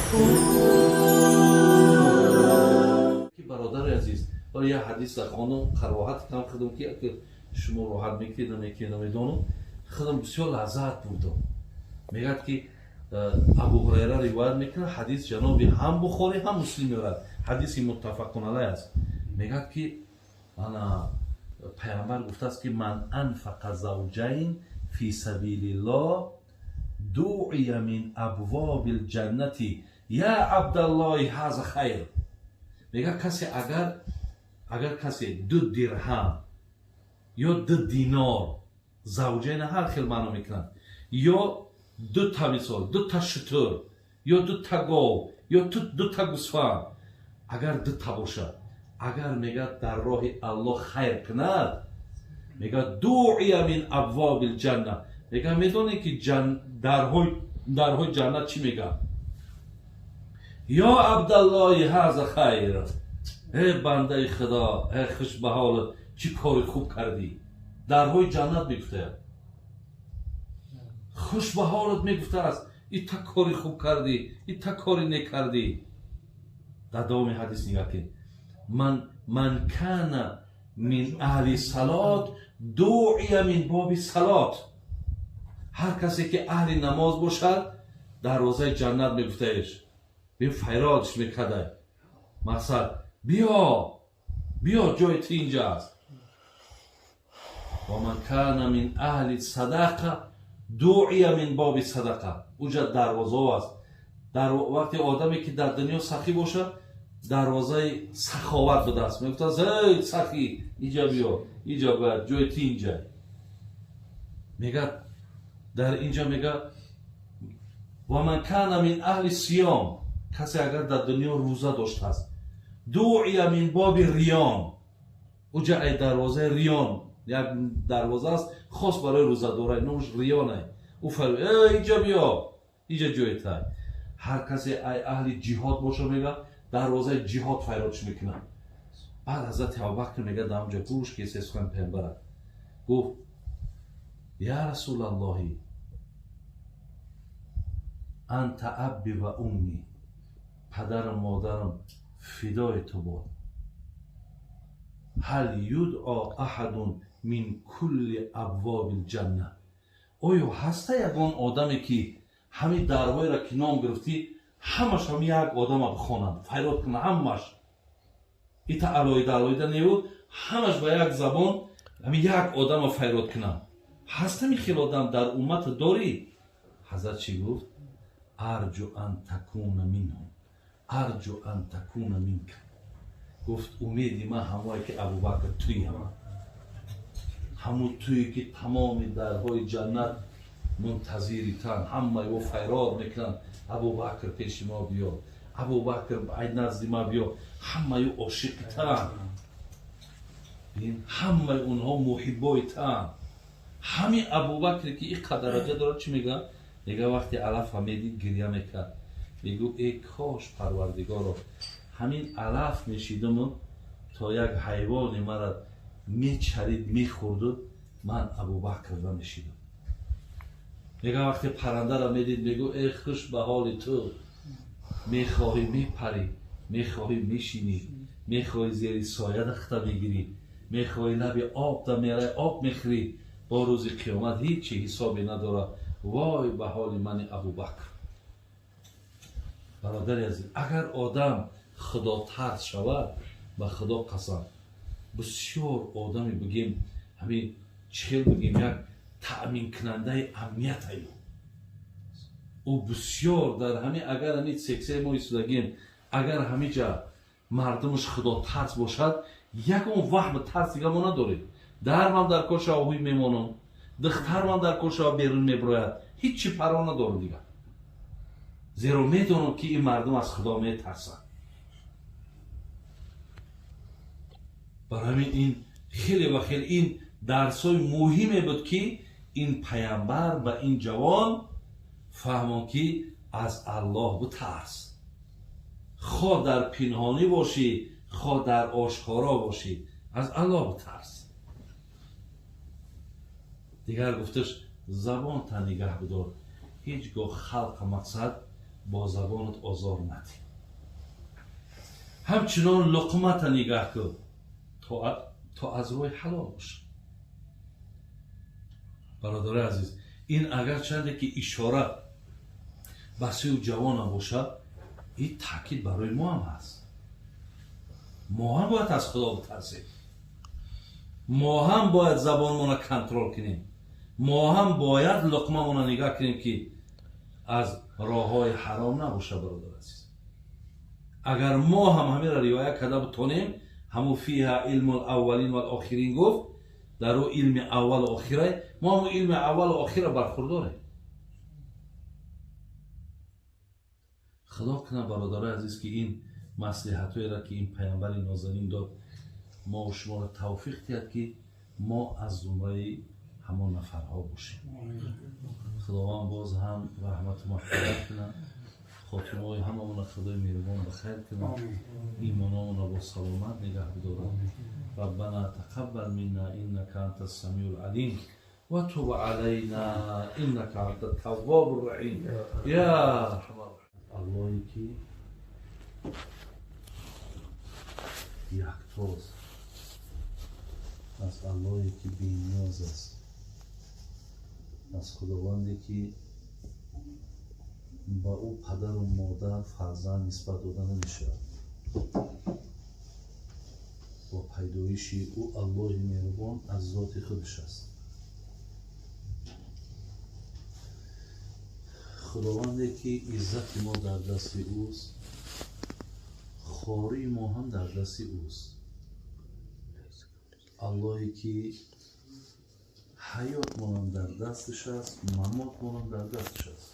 Ки бародари азиз, ҳоло як ҳадис дар хонум қароҳат кам худам, ки шумо роҳат мекунед, намекунед, намедонам, худам бисёр лаззат бурдам. Мегӯяд, ки Абу Ҳурайра ривоят мекунад, ҳадис ҷаноби ҳам Бухорӣ, ҳам Муслим меорад, ҳадиси муттафақун алайҳ аст. Мегӯяд, ки ана пайғамбар гуфтааст, ки ман анфақа завҷайн фи сабилиллоҳ дуъия мин абвобил ҷаннати я абдаллоҳи ҳаза хайр. Мегӯяд, касе агар касе 2 дирҳам ё 2 динор, завҷайн ҳар хел маъно мекунад, ё 2 та мисол, 2 та шутур, ё 2 та гов, ё 2 та гусфанд, агар 2 та бошад, агар мегӯяд дар роҳи Аллоҳ хайр кунад, мегӯяд дуъия мин абвобил ҷанна. Мегӯяд, медонед, ки дарҳои ҷаннат чӣ мегӯяд? Ё абдаллоҳи ҳаза хайр. Э бандаи Худо, э хуш ба ҳолат, чӣ кори хуб кардӣ. Дарҳои ҷаннат мегуфтаяд. Хуш ба ҳолат мегуфтааст, ита кори хуб кардӣ, ита кори нек кардӣ. Дар давоми ҳадис нигоҳ кунед. Ман кана мин аҳли салот дуъия мин боби салот. Ҳар касе ки аҳли намоз бошад, дарвозаи ҷаннат мегуфтаеш. Бин файродш мекардай. Мақсад биё, биё, ҷои ту инҷа аст. Ва ман кана мин аҳли садақа дуъия мин боби садақа. Уҷа дарвозаҳо аст. Дар вақти одаме ки дар дунё сахӣ бошад, дарвозаи саховат будааст. Мегуфтааст, эй сахӣ, иҷа биё, иҷа бояд, ҷои ту инҷа. Мегӯяд, дар инҷа мегӯяд, ва ман кана мин аҳли сиём, касе агар дар дунё рӯза доштааст, дуъия мин боби риён. Уҷа ай дарвозаи риён, як дарвоза аст хос барои рӯзадорай, номаш риёнай. Ӯ фармуд, эй иҷа биё, иҷа ҷои тай. Ҳар касе ай аҳли ҷиҳод боша, мегӯяд, дарвозаи ҷиҳод файродш мекунад. Баъд ҳазрати Абубакр мегӯяд, дар онҷо гӯш ки се сухан паямбара гуфт, я расулаллоҳи анта абби ва умми, падарам модарам фидои ту бод. Ҳал юдъо аҳадун мин кулли абвобил ҷанна. Оё ҳаста ягон одаме, ки ҳамин дарҳоеро ки ном гирифтӣ, ҳамаш ҳам як одама бихонанд, файрод кунанд, ҳамаш ита алоҳида алоҳида неву, ҳамаш ба як забон ҳамин як одама файрод кунанд? Ҳаст ҳамин хел одам дар уммат дорӣ? Ҳазрат чӣ гуфт? Арҷу ан такуна минҳум, арҷу ан такуна минка. Гуфт, умеди ман ҳамое ки Абубакр туи, ҳамун туе ки тамоми дарҳои ҷаннат мунтазири тан, ҳамаи ӯ файрод мекунанд, Абубакр пеши мо биё, Абубакр ай назди ма биё, ҳамаи ӯ ошиқи тан, ҳамаи онҳо муҳиббои тан. Ҳамин Абубакре ки ин қадар дараҷа дорад, чӣ мегӯяд? Мегӯяд, вақте алафа медид, гиря мекард. Мегӯ, э кош Парвардигоро, ҳамин алаф мешидаму то як ҳайвоне мара мечарид, мехӯрду, ман Абубакр намешидам. Мегӯяд, вақте паррандаро медид, мегӯ, э хуш ба ҳоли ту, мехоҳӣ мепарӣ, мехоҳӣ мешинӣ, мехоҳӣ зери соя дахта мегирӣ, мехоҳӣ лаби об да мерай, об мехӯрӣ, бо рӯзи қиёмат ҳеҷ ҳисобе надорад. Вой ба ҳоли мани Абубакр. Бародари азиз, агар одам худотарс шавад, ба Худо қасам, бисёр одаме бигем, ҳамин чӣ хел бигем, як таъминкунандаи амният аю. Ӯ бисёр дар ҳамин, агар ҳамин сексияи мо истодагем, агар ҳамиҷа мардумаш худотарс бошад, ягон ваҳм тарс дига мо надорем. Дармам дар кор шава, ҳуй мемонам, духтармам дар кор шава, берун мебирояд, ҳеҷ чи парво надорам дига, зеро медонам, ки ин мардум аз Худо метарсанд. Барои ҳамин ин хеле ва хеле ин дарсҳои муҳиме буд, ки ин паямбар ба ин ҷавон фаҳмон, ки аз Аллоҳ битарс, хо дар пинҳонӣ бошӣ, хо дар ошкоро бошӣ, аз Аллоҳ битарс. Дигар гуфташ, забонта нигаҳ бидор, ҳеҷ гоҳ халқа мақсад бо забонат озор надӣ. Ҳамчунон луқмата нигаҳ кун то аз рӯи ҳалол бошад. Бародари азиз, ин агарчанде ки ишора ба сӯи ҷавонам бошад, ин таъкид барои мо ҳам ҳаст. Мо ҳам бояд аз Худо битарсем, мо ҳам бояд забонмонро контрол кунем, мо ҳам бояд луқмамонро нигаҳ кунем ки аз роҳҳои ҳаром набошад. Бародар азиз, агар мо ҳам ҳаминро риоя карда битонем, ҳамун фиҳа илму лаввалин валохирин гуфт, дар ӯ илми аввалу охира, мо ҳамун илми аввалу охира бархурдорем. Худо кунад, бародарои азиз, ки ин маслиҳатҳоеро ки ин паямбари нозанин дод, мо шуморо тавфиқ диҳад ки мо аз зумраи ҳамон нафарҳо бошем. Худованд боз ҳам раҳмату мағфират кунад, хотимаҳои ҳамамона Худои меҳрубон ба хайр кунад, имонамона бо саломат нигаҳ бидорад. ربنا تقبل منا إنك أنت السميع العليم وتب علينا إنك أنت التواب الرحيم يا أرحم الراحمين. الله ки яктоз аз Аллоҳе ки бениёз аст, аз Худованде ки ба ӯ падару модар фарзанд нисбат дода намешавад, бо пайдоиши ӯ Аллоҳи меҳрубон аз зоти худаш аст. Худованде ки иззати мо дар дасти ӯст, хории мо ҳам дар дасти ӯст. Аллоҳе ки ҳаётмонам дар дасташ аст, мамотмонам дар дасташ аст.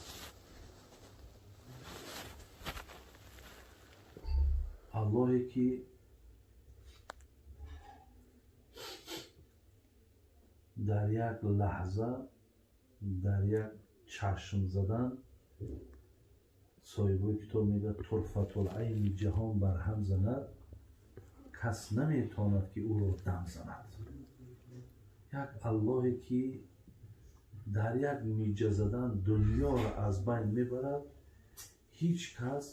Аллоҳе ки дар як лаҳза, дар як чашм задан, соҳибои китоб мегӯяд турфатулайни ҷаҳон барҳам занад, кас наметавонад ки ӯро дам занад. Як Аллоҳе ки дар як миҷа задан дунёро аз байн мебарад, ҳеҷ кас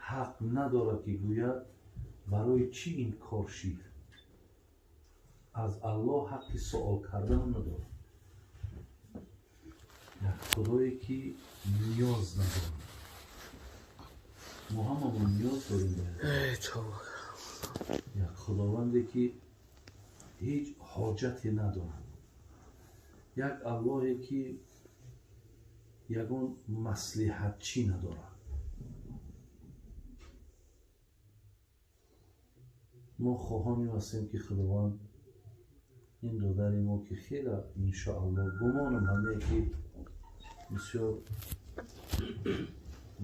ҳақ надорад ки гӯяд барои чӣ ин кор шид. Аз Аллоҳ ҳаққи суол кардан надорад. Як Худое ки ниёз надорад. Мо ҳамамон ниёз дорем ба як Худованде ки ҳеҷ ҳоҷате надорад, як Аллоҳе ки ягон маслиҳатчӣ надорад. Мо хоҳонем ҳастем ки Худованд ин додари мо ки хеле иншоаллоҳ гумонам ҳамее ки бисёр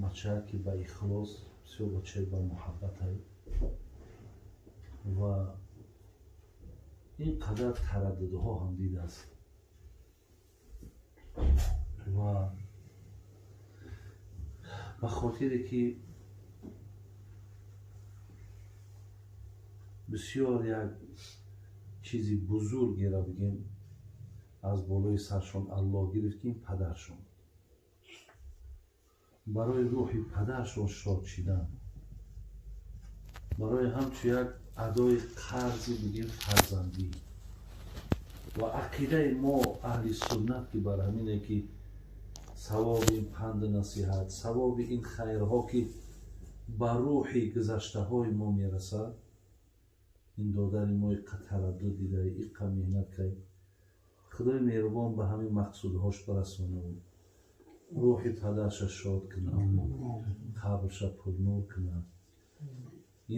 бачае ки ба ихлос, бисёр бачае ба муҳаббатай ва ин қадар тараддудҳо ҳам дидааст ва ба хотире ки бисёр як чизи бузургеро бигем аз болои саршон Аллоҳ гирифт, ки ин падаршон буд. Барои рӯҳи падаршон шод шидан, барои ҳамчун як адои қарзи бигем фарзандӣ ва ақидаи мо аҳли суннат ки бар ҳамине ки савоби ин панду насиҳат, савоби ин хайрҳо ки ба рӯҳи гузаштаҳои мо мерасад, ин додари мо иққа тараддуд дида, иққа меҳнат кард, Худои меҳрубон ба ҳамин мақсудҳош барасонаву рӯҳи падарша шод кунад, қабрша пурнур кунад.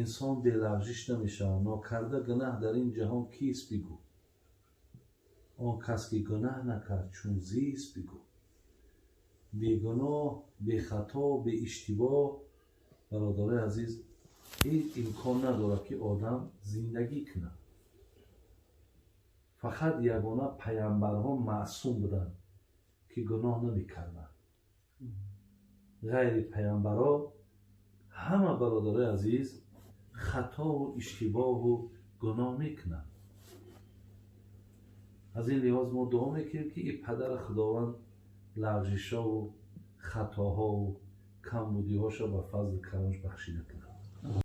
Инсон белағжиш намешавад. Нокарда гунаҳ дар ин ҷаҳон кист бигӯ? Он кас ки гунаҳ накард чун зист бигӯ. Бегуноҳ, бехато, беиштибоҳ, бародарои азиз, ҳеҷ имкон надорад ки одам зиндагӣ кунад. Фақат ягона паямбарҳо маъсум буданд ки гуноҳ намекарданд. Ғайри паямбарҳо ҳама, бародарои азиз, хатову иштибоҳу гуноҳ мекунанд. Аз ин лиҳоз мо дуо мекунем ки ин падари Худованд лағжишову Хатоҳову камбудиҳоша ба фазли карамаш бахшида кунад.